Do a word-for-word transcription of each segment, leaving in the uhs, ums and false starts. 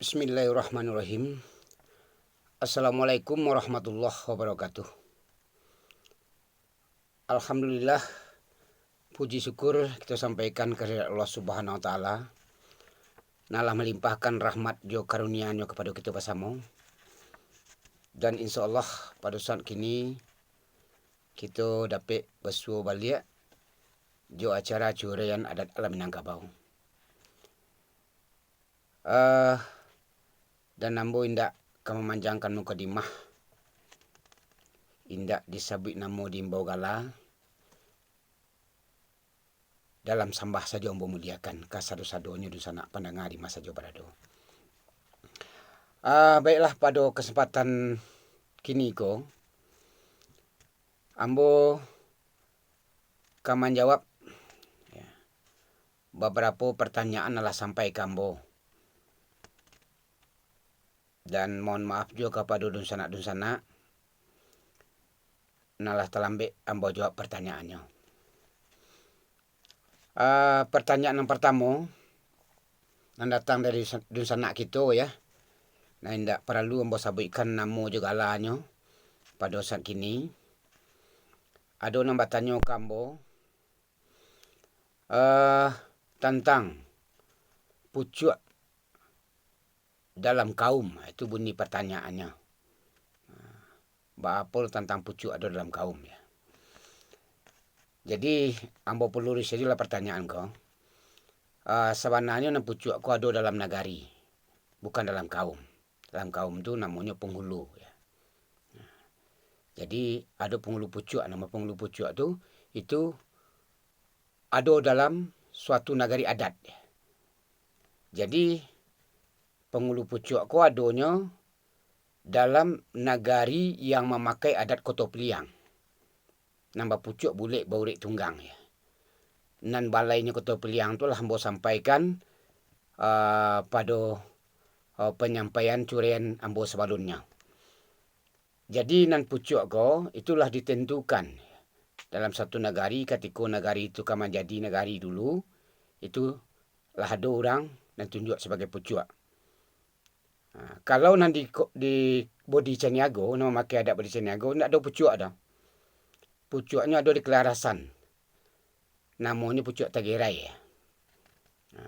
Bismillahirrahmanirrahim. Assalamualaikum warahmatullahi wabarakatuh. Alhamdulillah, puji syukur kito sampaikan kehadirat Allah Subhanahu wa Taala, nan lah malimpahkan rahmat jo karunia-Nyo kapado kito basamo. Dan insya Allah, pado saat kini, kito dapek basuo baliak jo acara curaian adat alam Minangkabau. Eh, dan ambo indak ka mamanjangkan mukadimah, indak disabuik namo, diimbau gala, dalam sambah sajo ambo muliakan ka sado-sadonyo dunsanak pandanga di ma sajo barado. Ah, baiklah, pado kasempatan kini ko, ambo ka manjawab, ya, babarapo partanyaan nan lah sampai ka ambo. Dan mohon maaf juo kapado dunsanak-dunsanak nan lah talambek ambo jawab partanyaannyo. Ah, partanyaan nan partamo, nan datang dari sa-, dunsanak kito, ya, nan indak paralu ambo sabuikkan namo jo galanyo pado saat kini. Ado nan batanyo ka ambo, eh, tantang pucuak dalam kaum, itu bunyi partanyaannyo. Baapo tantang pucuak ado dalam kaum, ya. Jadi, ambo paluruih sajolah partanyaan ko. Ah, sabananyo nan pucuak ko ado dalam nagari, bukan dalam kaum. Dalam kaum tu namonyo penghulu, ya. Jadi, ado penghulu pucuak, namo penghulu pucuak tu, itu ado dalam suatu nagari adat. Jadi, penghulu pucuak ko adonyo dalam nagari yang mamakai adat Koto Piliang, nan bapucuak bulek baurek tunggang, ya. Nan balainyo Koto Piliang tu lah ambo sampaikan, ah, pado, ah, panyampaian curaian ambo sabalunnyo. Jadi, nan pucuak ko, itu lah ditentukan dalam satu nagari, katiko nagari itu ka manjadi nagari dulu, itu lah ado urang nan tunjuak sabagai pucuak. Ha, kalau nan di ko-, di Bodi Caniago, nan mamakai adat Bodi Caniago, ndak ado pucuak doh. Pucuaknyo ado di Kalarasan. Namonyo pucuak Tagerai. Ha.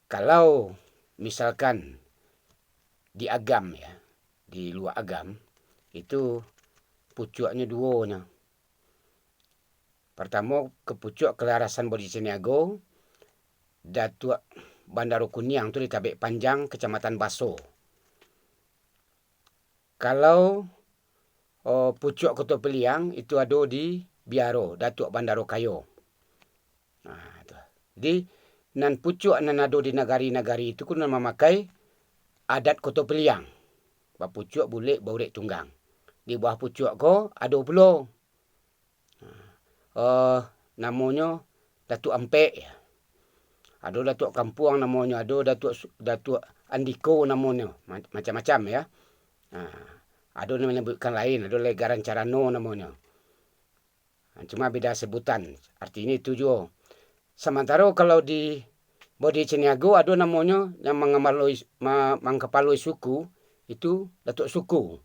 Kalau misalkan di Agam, ya, di luak Agam, itu pucuaknyo duo nyo. Partamo, ka pucuak Kalarasan Bodi Caniago, Datuak Bandaro Kuniang tu di Tabek Panjang, Kacamatan Baso. Kalau, o, pucuak Koto Piliang, itu ado di Biaro, Datuak Bandaro Kayo. Nah, tu. Jadi, nan pucuak nan ado di nagari-nagari tu ko nan mamakai adat Koto Piliang. Bapucuak bulek, baurek tunggang. Di bawah pucuak ko ado pulo, eh, namonyo Datuak Ampek, ya. Ado Datuak Kampuang namonyo, ado Datuak Su-, Datuak Andiko namonyo, ma-, macam-macam, ya. Nah, ado nan manyabuikkan lain, ado Legaran Carano namonyo. Nah, cuma beda sebutan, artinyo itu juo. Samantaro kalau di Bodi Caniago ado namonyo yang mangamaloi, ma-, mangkapaloi suku, itu Datuak Suku.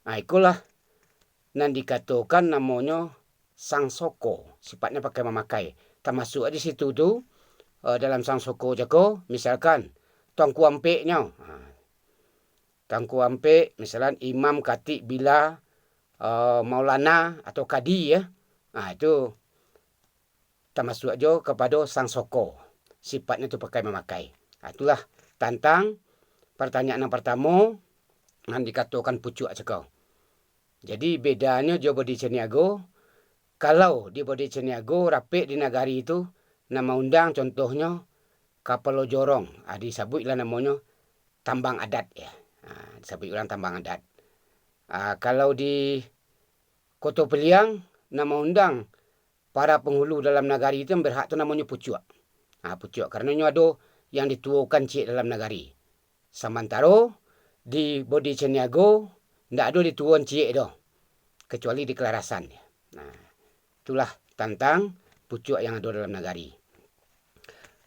Nah, ikolah nan dikatokan namonyo sangsoko, sifatnyo pakai mamakai. Tamasuak di situ tu, eh, dalam sangsoko cako, misalkan, Tuangku Ampeknyo. Ha. Tuangku Ampek, misalkan imam, katik, bila, eh, maulana atau kadi, ya. Nah, itu tamasuak jo kapado sangsoko, sifatnyo tu pakai mamakai. Ha, itulah tantang partanyaan nan partamo, nan dikatokan pucuak cako. Jadi, bedanyo jo Bodi Caniago, kalau di Bodi Caniago, rapek di nagari tu, nan maundang contohnyo kapalo jorong, ah, disabuiklah namonyo tambang adat, ya. Ah, disabuik urang tambang adat. Ah, kalau di Koto Piliang, nan maundang para panghulu dalam nagari tu yang berhak tu namonyo pucuak. Ah, pucuak, karano nyo ado yang dituokan ciek dalam nagari. Samantaro di Bodi Caniago, ndak ado dituoan ciek doh, kecuali di Kalarasan. Nah, itulah tantang pucuak yang ado dalam nagari.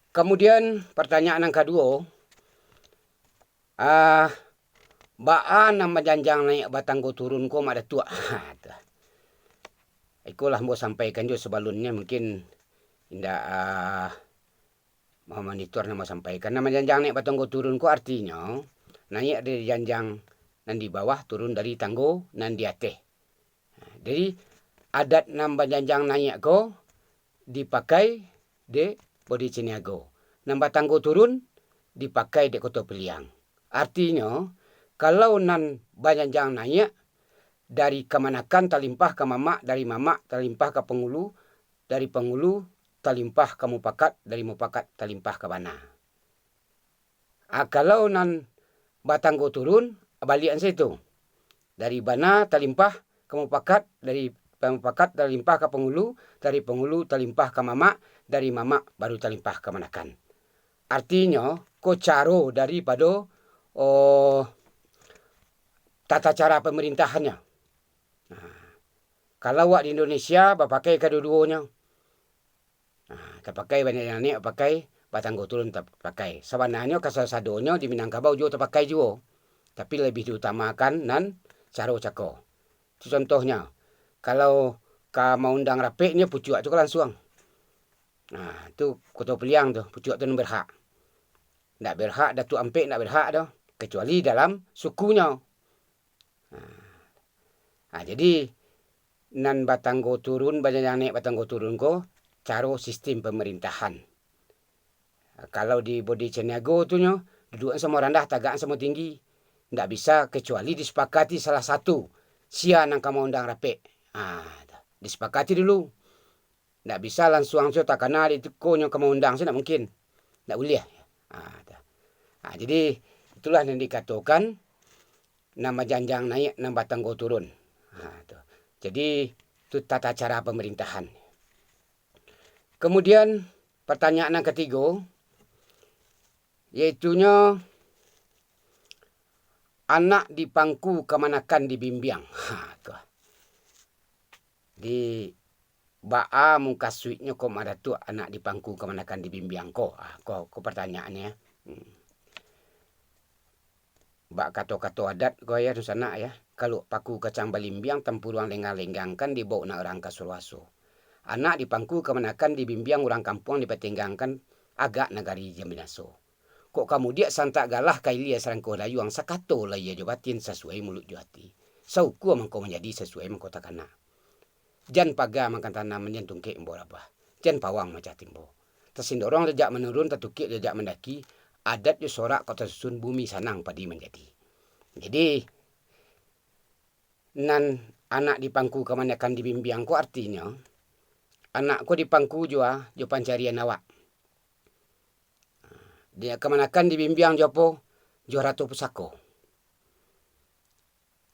Kamudian, partanyaan nan kaduo, Ah, baa nan manjanjang naiak batanggo turun ko, Mak Datuak? Ha, tu. Ikolah ambo sampaikan jo sabalunnyo, mungkin indak, ah, mamonitor nan ambo sampaikan. Nan manjanjang naiak batanggo turun ko artinyo, naiak dari janjang nan di bawah, turun dari tanggo nan di ateh. Jadi, adat nan bajanjang naiak ko dipakai dek Bodi Caniago. Nan batanggo turun dipakai dek Koto Piliang. Artinyo, kalau nan bajanjang naiak, dari kamanakan talimpah ka mamak, dari mamak talimpah ka pangulu, dari pangulu talimpah ka mupakat, dari mupakat talimpah ka bana. Ah, kalau nan batanggo turun, baliak saitu. Dari bana talimpah ka mupakat, dari mupakat talimpah ka pangulu, dari pangulu talimpah ka mamak, dari mamak baru talimpah ka kamanakan. Artinyo, ko caro daripado, oh, tata cara pamarintahannyo. Nah, kalau awak di Indonesia, bapakai kaduo-duonyo. Nah, tapakai banyak naiak, pakai batanggo turun, tapakai. Sabananyo kasado-sadonyo di Minangkabau juo tapakai juo, tapi labiah diutamakan nan caro cako. Itu contohnyo, kalau ka maundang rapeknyo, pucuak tu ka lansuang. Nah, tu Koto Piliang tu, pucuak tu nan berhak. Ndak berhak, Datuak Ampek ndak berhak doh, kecuali dalam sukunyo. Nah, ah, jadi, nan batanggo turun, bajanjang naiak batanggo turun ko, caro sistim pamarintahan. Kalau di Bodi Caniago tu nyo, duduakan samo randah, tagakan samo tinggi. Ndak bisa, kecuali disepakati salah satu, sia nan ka maundang rapek. Ah, disepakati dulu. Ndak bisa lansuang sajo takana di tu, ko nyo ka maundang sajo, ndak mungkin. Ndak buliah. Ah, tu. Ah, jadi, itulah nan dikatokan, nan bajanjang naiak, nan batanggo turun. Ha, tu. Jadi, tu tata cara pamarintahan. Kamudian, partanyaan nan katigo, yaitunyo, anak dipangku, kamanakan dibimbiang. Ha, tu. Di baa mukasuiknyo ko, Mak Datuak, anak dipangku kamanakan dibimbiang ko? Ah, ko, ko partanyaannyo. Hmm. Bak kato-kato adat ko, ya, dunsanak, ya, kaluak paku kacang balimbiang, tampuruang lenggang-lenggangkan, dibao nak urang ka suruaso. Anak dipangku kamanakan dibimbiang, urang kampuang dipatenggangkan, agak nagari jan binaso. Kok ka mudiak santak galah, ka ilia sarangkuah dayuang, sakato lahia jo batin, sasuai muluik jo ati. Saukua mangko manjadi, sasuai mangko takana. Jan paga makan tanaman, jan tungkek ambo rabah, jan pawang macah timbo. Tasindorong jajak manurun, tatukik jajak mandaki, adat jo sorak kok tasusun, bumi sanang padi manjadi. Jadi, nan anak dipangku kamanakan dibimbiang ko artinyo, anak ko dipangku juo jo pancarian awak. Di kamanakan dibimbiang jo apo? Jo harato pusako.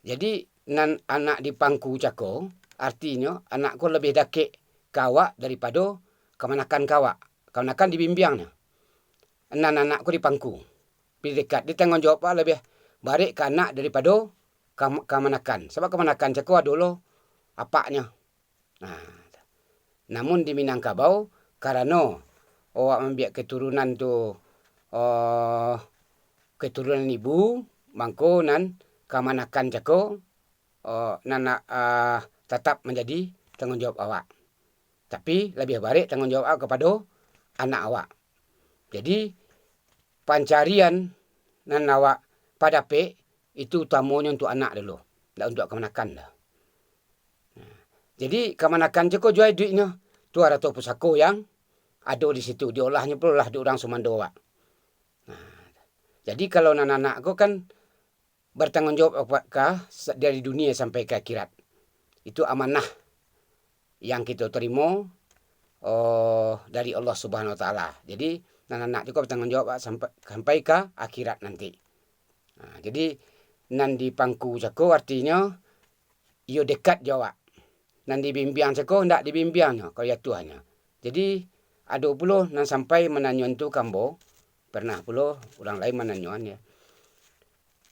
Jadi, nan anak dipangku cako, artinyo, anak ko labiah dakek ka awak daripado kamanakan ka awak. Kamanakan dibimbiangnyo. Nan anak ko dipangku. Labiah dekat. Di tangguang jawab awak labiah barek ka anak daripado kam-, kamanakan. Sabab kamanakan cako ado lo apaknyo. Nah, namun di Minangkabau, karano awak mambiak keturunan tu, eh, keturunan ibu, mangko nan kamanakan cako, eh, nan, eh, tatap manjadi tangguang jawab awak. Tapi, labiah barek tangguang jawab awak kapado anak awak. Jadi, pancarian nan awak padapek, itu utamonyo untuak anak dulu, ndak untuak kamanakan doh. Nah, jadi, kamanakan cako juo iduiknyo, tu harato pusako yang ado di situ, diolahnyo pulolah dek urang sumando awak. Nah, jadi, kalau nan anak ko kan batangguang jawab ka, sa-, dari dunia sampai ka akhirat. Itu amanah yang kito tarimo, oh, dari Allah Subhanahu Wa Taala. Jadi, nan anak tu ko batangguang jawab sampai, sampai ka akhirat nanti. Nah, jadi, nan dipangku cako artinyo, iyo dekat jo awak. Nan dibimbiang cako, ndak dibimbiangnyo, kalau jatuahnyo. Jadi, ado pulo nan sampai mananyoan tu ka ambo, pernah pulo urang lain mananyoan, ya.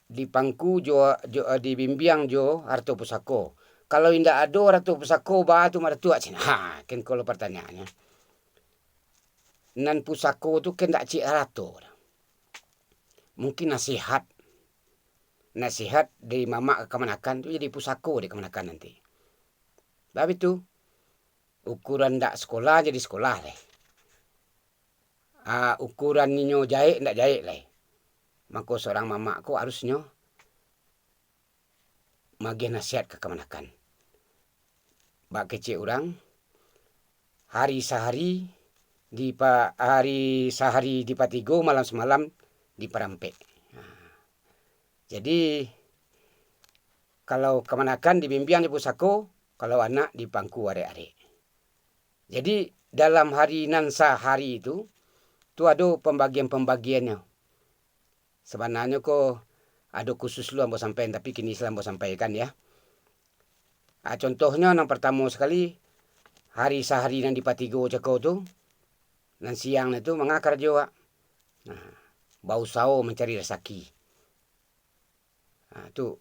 Dipangku jo, jo, dibimbiang jo harato pusako. Kalau indak ado harato pusako, baa tu Mak Datuak, cen. Ha, kan kalau partanyaannyo. Nan pusako tu kan ndak ciek harato. Mungkin nasihat. nasihat dari mamak ka kamanakan tu jadi pusako di kamanakan nanti. Sabab itu, ukuran ndak sekolah jadi sekolah lai. Ah, ukuran inyo jahek ndak jahek lai. Mako, seorang mamak ko harusnyo magiah nasihat ka kamanakan. Bak kecek urang, hari sahari dipa-, hari sahari dipatigo, malam samalam diparampek. Nah, jadi, kalau kamanakan dibimbiang di pusako, kalau anak dipangku arek-arek. Jadi, dalam hari nan sahari tu, tu ado pambagian-pambagiannyo. Sabananyo ko ado khusus lu ambo sampaian, tapi kini lah ambo sampaikan, ya. Ah, contohnyo, nan partamo sakali, hari sahari nan dipatigo cako tu, nan siang tu manga karajo awak? Nah, bausaho mancari rasaki. Nah, tu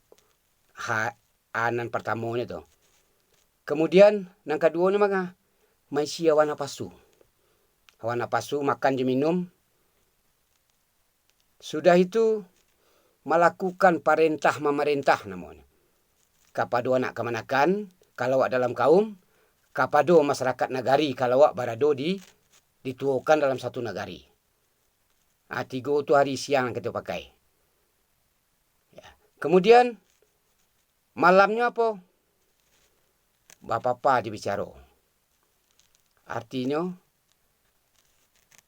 ha-, a nan partamonyo tu. Kamudian, nan kaduonyo manga? Maisi hawa napasu. Hawa napasu, makan jo minum. Sudah itu, malakukan parentah mamarentah namonyo. Kapado anak kamanakan, kalau awak dalam kaum, kapado masarakat nagari, kalau awak barado di, dituokan dalam satu nagari. Ah, tigo tu hari siang kito pakai. Ya. Kamudian, malamnyo apo? Bapapa jo bicaro. Artinyo,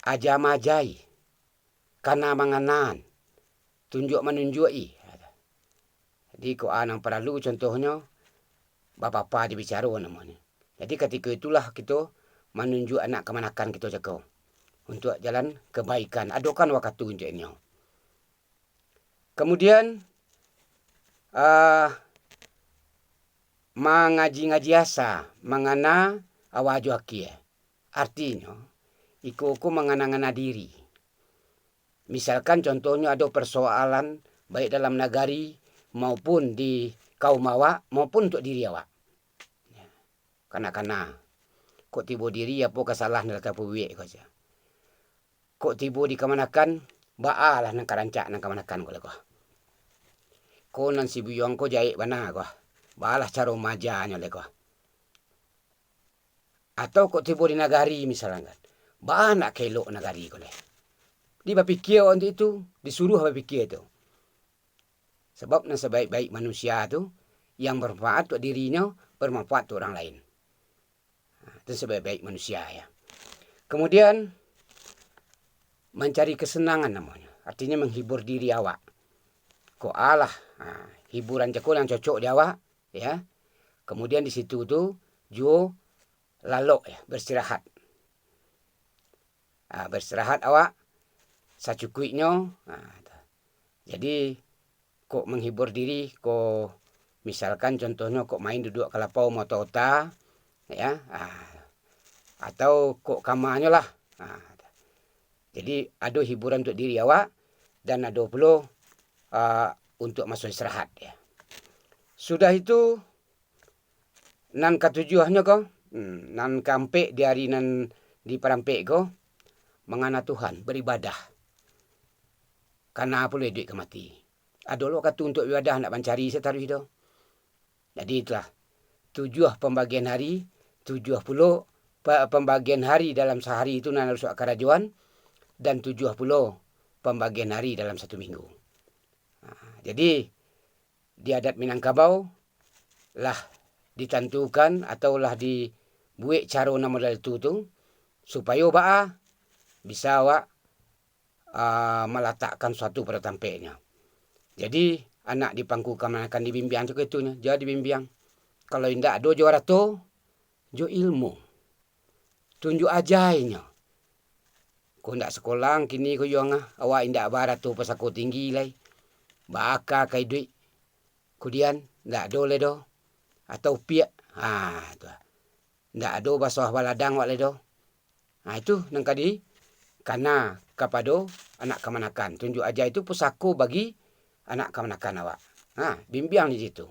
aja maajai, kana manganaan, tunjuak manunjuak-i. Jadi, ko a nan paralu, contohnyo, bapapa jo bicaro namonyo. Jadi, katiko itulah kito manunjuak anak kamanakan kito cako untuak jalan kabaikan. Adokan wakatu untuak inyo. Kamudian, ah, mangaji-ngaji asa, mangana awa jo akie. Artinyo, iko ko mangana-ngana diri. Misalkan contohnyo ado parsoalan, baik dalam nagari maupun di kaum awak, maupun untuak diri awak. Kana-kana, kok tibo diri, apo kasalahan nan lah tapabuek ko, jar. Kok tibo di kamanakan, baa lah nan ka rancak nan kamanakan ko lai ko. Ko nan si Buyuang ko jahek bana ko. Baa lah caro maajanyo lai ko. Atau kok tibo di nagari misalkan, baa nak ka elok nagari ko lai. Di bapikia untuak itu, disuruah bapikia tu. Sabab nan sabaik-baik manusia tu, yang bermanfaat untuak dirinyo, bermanfaat untuak urang lain. Ha, itu sabaik-baik manusia, ya. Kamudian, mancari kasanangan namonyo. Artinyo, manghibur diri awak. Kok alah, ha, hiburan cako nan cocok di awak, ya. Kamudian, di situ tu juo lalok, ya, beristirahat. Ha, beristirahat awak sacukuiknyo. Ha, tu. Jadi, kok manghibur diri, kok misalkan contohnyo kok main duduak ka lapau maota-ota, ya, ah, atau kok kamanyo lah. Ah, jadi, ado hiburan untuak diri awak, dan ado pulo, ah, untuak maso istirahat, ya. Sudah itu, nan katujuahnyo ko, hmm, nan kaampek di ari nan diparampek ko, mangana Tuhan, baribadah. Kana pulo iduik ka mati. Ado lo wakatu untuak baribadah, ndak mancari sataruih do. Jadi itulah, tujuah pambagian hari, tujuah pulo pa-, pambagian hari dalam sahari tu nan harus awak karajoan, dan tujuah pulo pambagian hari dalam satu minggu. Ha, jadi, di adat Minangkabau lah ditantukan atau lah dibuek caro nan model tu tu, supayo baa bisa awak, ah, malatakkan suatu pado tampeknyo. Jadi, anak di pangku kamanakan dibimbiang cako itu nyo, jan dibimbiang. Kalau indak ado jo arato, jo ilmu. Tunjuak aja inyo. Ko ndak sakolah kini ko Yuang ah, awak indak barato pusako tinggi lai. Baa ka iduik. Kudian, ndak ado lai doh. Atau piak. Ha, tu. Ndak ado basawah baladang awak lai doh. Ha, itu nan ka dikana kapado anak kamanakan. Tunjuak aja itu pusako bagi anak kamanakan awak. Ha, bimbiang di situ.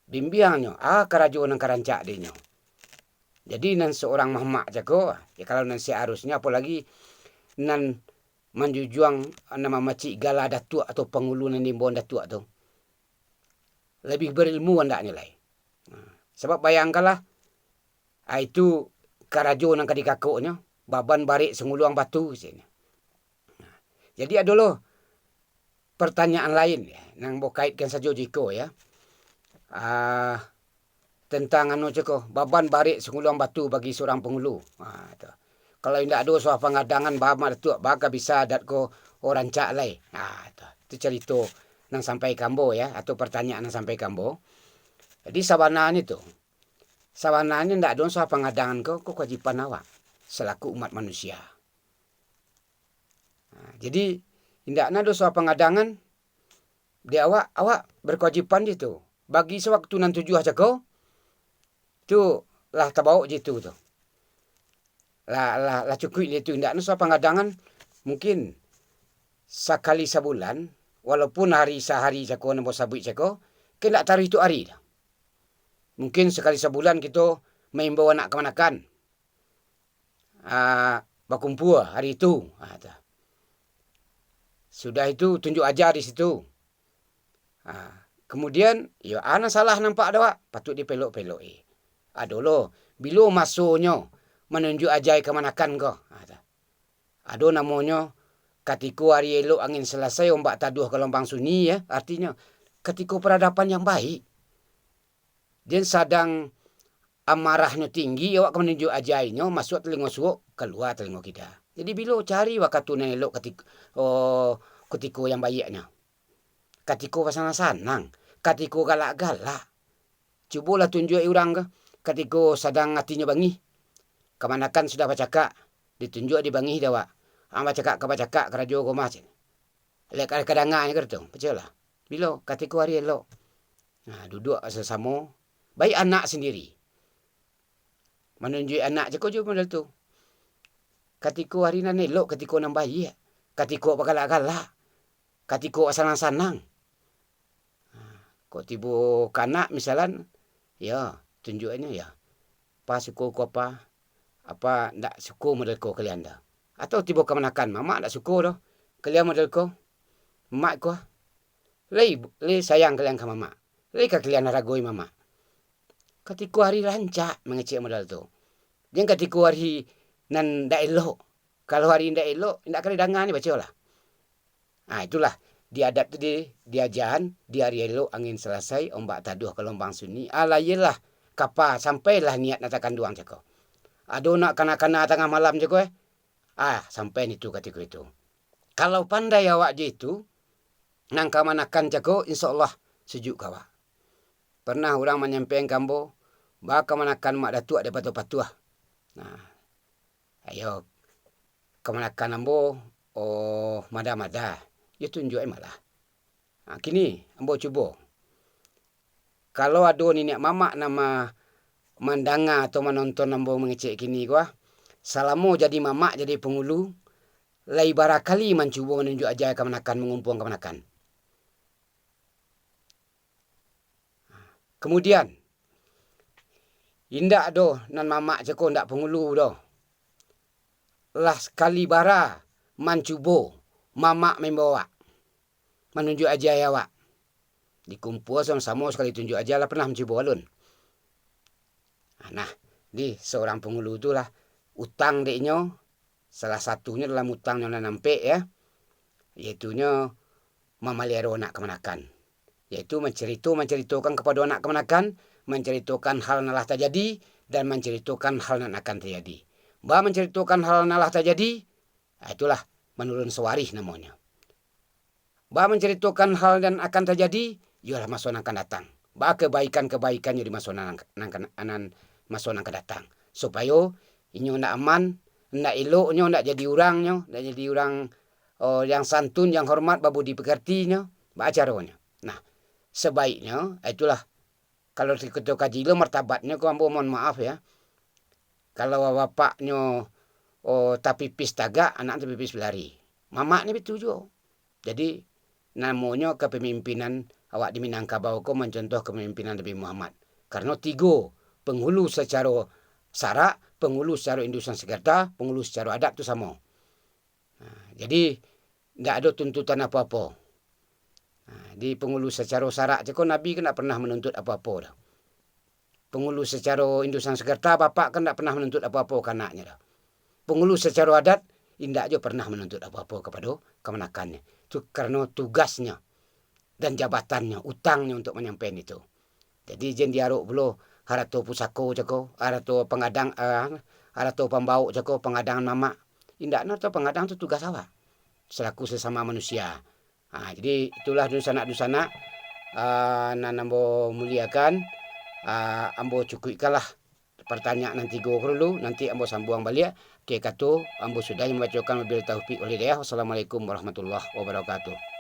Bimbiangnyo, a karajo nan ka rancak dinyo. Jadi, nan saurang mamak cako, ya, kalau nan saharusnyo, apolagi nan manjujuang, nan mamacik gala datuak atau pangulu nan diimbauan datuak tu. Labiah barilmu andaknyo lai. Nah, sabab bayangkanlah, ah, itu karajo nan ka dikakoknyo, baban barek sanguluang batu, ceknyo. Nah, jadi ado lo pertanyaan lain, ya, nan ambo kaitkan sajo jo iko, ya. Ah, tentang anu ceko, baban barek sanguluang batu bagi surang pangulu. Ah, tu. Kalau indak ado suah pangadangan, ba ma datuak, ba ka bisa adat ko rancak lai. Ah, tu. Tu carito nan sampai ka ambo, ya, atau pertanyaan nan sampai ka ambo. Jadi sabananyo tu, sabananyo indak ado suah pangadangan ko, ko kawajiban awak selaku umat manusia. Nah, jadi, indak na doso pangadangan di awak, awak berkewajiban di tu. Bagi sawaktu nan tujuah cako, tu lah tabawok di tu tu. Lah, lah, lah cukuik di tu. Indak na doso pangadangan, mungkin sakali sabulan, walaupun hari sahari cako, nan ambo sabuik cako, kan indak taruih tu hari tu. Mungkin sakali sabulan kito maimbau anak kamanakan. Ah, bakumpua hari itu, ah, tu. Sudah itu, tunjuk aja di situ. Ah, kemudian, iyo, ana salah nampak dek awak, patuik dipelok-pelok, eh. Ado lo, bilo masonyo manunjuk ajai kamanakan ko, ah, tu. Ado namonyo, katiko ari elok angin salasai, ombak taduah galombang sunyi, ya, artinyo, katiko paradapan yang baik. Jan sadang amarahnyo tinggi, awak ka manunjuk ajainyo, masuak talingo suok, kalua talingo kida. Jadi, bilo cari wakatu nan elok katik-, oh, kutiko yang baiaknyo. Katiko basanang-sanang, katiko galak-galak. Cubolah tunjuak urang ko, katiko sadang atinyo bangih. Kamanakan sudah bacakak, ditunjuak di bangih dek awak. Ang bacakak ka bacakak karajo ko mah, cen. Lek ka, ka danganyo ka tu, pacayolah. Bilo, katiko ari elok. Nah, duduak sasamo, baik anak sandiri. Manunjuak anak cako juo model tu. Katiko ari nan elok, katiko nan baiak, katiko bagalak-galak, katiko basanang-sanang. Nah, kok tibo ka anak misalan, yo, tunjuaknyo yo. Apa suko ko apa, apa ndak suko model ko kalian tu. Atau tibo kamanakan, mamak ndak suko doh, kalian model ko, mamak ko. Lai, lai sayang kalian ka mamak. Lai ka kalian haragoi mamak. Katiko ari rancak mangecek model tu. Jan katiko ari nan ndak elok. Kalau ari ndak elok, ndak ka didanga ni baco lah. Ah, itulah, di adat tu di, di ajaan, di ari elok angin salasai, ombak taduah galombang sunyi. Alah, iyolah, kapa, sampailah niat nan takanduang cako. Ado nak kana-kana tangah malam cako, eh. Ah, sampai nitu katiko itu. Kalau pandai awak jo itu, nan kamanakan cako, insya Allah sujuik ka awak. Pernah urang manyampaian ka ambo, ba kamanakan mak datuak dek patuah-patuah. Nah, ayo, kamanakan ambo, oh, mada-mada, yo tunjuak malah. Ha, kini ambo cubo. Kalau ado niniak mamak nan ma-, mandanga atau manonton ambo mangecek kini ko, ah, salamo jadi mamak, jadi pangulu, lai bara kali mancubo manunjuak aja kamanakan, mangumpuang kamanakan. Kamudian, indak doh nan mamak cako, indak pangulu doh. Lah sakali bara mancubo mamak maimbau awak, manunjuak aja awak. Dikumpua samo-samo sakali tunjuak aja lah pernah mancubo alun. Nah, di saurang pangulu tu lah utang dek inyo, salah satunyo dalam utangnyo nan ampek, ya, yaitunyo mamaliaro anak kamanakan. Yaitu mancarito-mancaritokan kapado anak kamanakan, mancaritokan hal nan lah tajadi, dan mancaritokan hal nan akan tajadi. Ba mancaritokan hal nan lah tajadi, ah, itulah manurun sawarih namonyo. Ba mancaritokan hal nan akan tajadi, iyolah maso nan akan datang. Ba kabaikan-kabaikannyo di maso nan, nan, nan, nan maso nan akan datang. Supayo inyo ndak aman, ndak eloknyo, ndak jadi urangnyo, ndak jadi urang, oh, yang santun, yang hormat, babudi pekertinyo, ba caronyo. Nah, sabaiknyo, itulah, kalau kito kaji lo martabatnyo ko, ambo mohon maaf ya. Kalau bapaknyo, oh, tapipis tagak, anak tapipis balari. Mamaknyo bitu juo. Jadi, namonyo kapamimpinan awak di Minangkabau ko mancontoh kapamimpinan Nabi Muhammad. Karano tigo, pangulu sacaro sarak, pangulu sacaro industrian sekerta, pangulu sacaro adat tu samo. Nah, Jadi, ndak ado tuntutan apo-apo. Nah, di pangulu sacaro sarak cako Nabi kan ndak pernah manuntut apo-apo doh. Pangulu sacaro indusan sagarta bapak kan ndak pernah manuntut apo-apo ka anaknyo doh. Pangulu sacaro adat indak jo pernah manuntut apo-apo kapado kamanakannyo. Tu karano tugasnyo dan jabatannyo, utangnyo untuk manyampaian itu. Jadi jan diarok pulo harato pusako cako, harato pangadang, ah, harato pambaok cako, pangadangan mamak. Indak no, harato pangadang tu tugas awak selaku sasamo manusia. Ha, jadi itulah dunsanak-dunsanak, ah, nan ambo muliakan, ah, ambo cukuikkanlah partanyaan nan tigo ko dulu, nanti ambo sambuang baliak. Oke, kato ambo sudahi mambacokan, wabillahi taufiq wal hidayah. Wassalamualaikum warahmatullahi wabarakatuh.